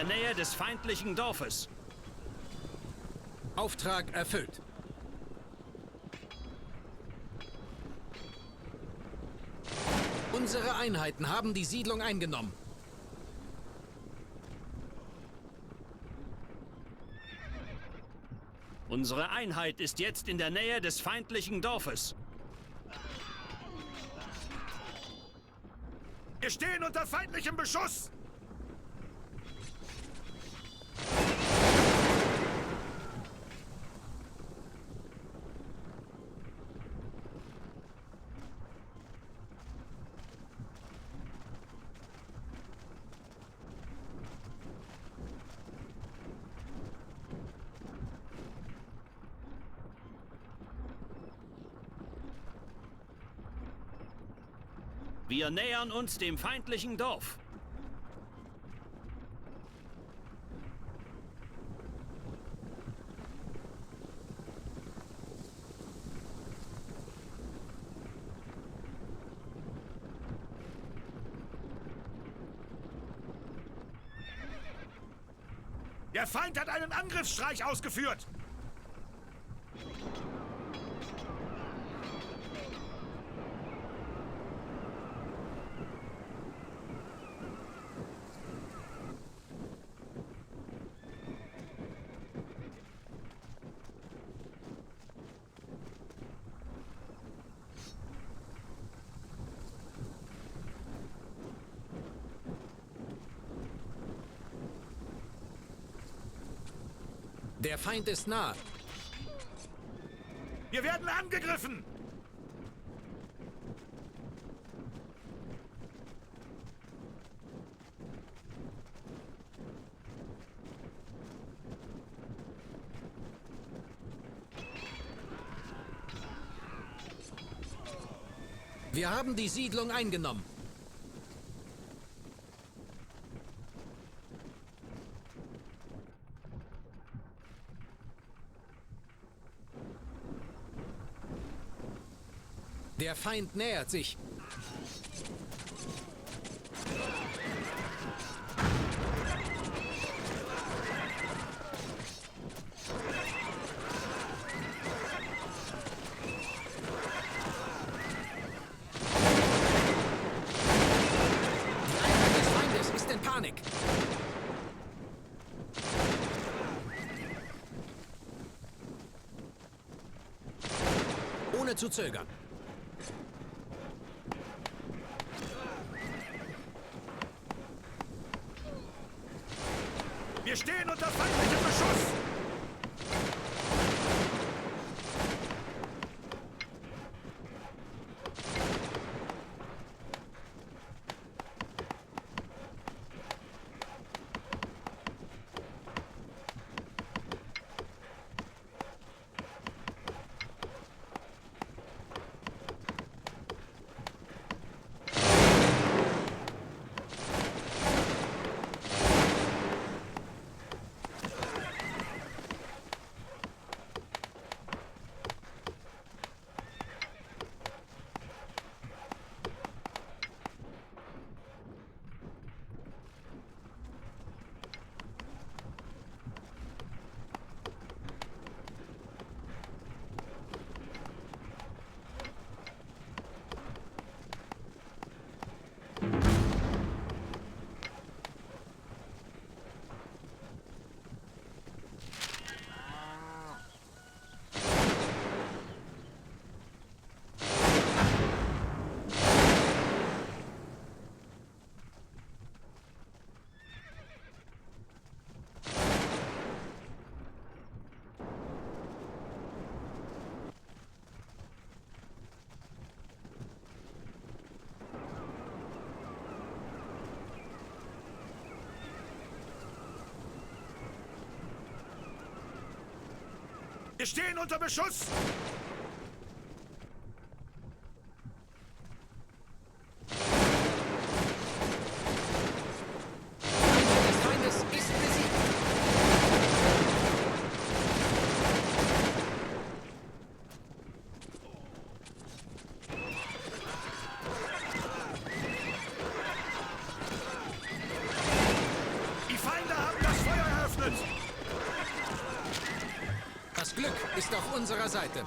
Nähe des feindlichen Dorfes. Auftrag erfüllt. Unsere Einheiten haben die Siedlung eingenommen. Unsere Einheit ist jetzt in der Nähe des feindlichen Dorfes. Wir stehen unter feindlichem Beschuss! Wir nähern uns dem feindlichen Dorf. Der Feind hat einen Angriffsstreich ausgeführt! Der Feind ist nah. Wir werden angegriffen! Wir haben die Siedlung eingenommen. Der Feind nähert sich. Die Einheit des Feindes ist in Panik. Ohne zu zögern. Wir stehen unter feindlichem Beschuss! Wir stehen unter Beschuss! Des Feindes ist besiegt. Die Feinde haben unterstützt. Das Glück ist auf unserer Seite.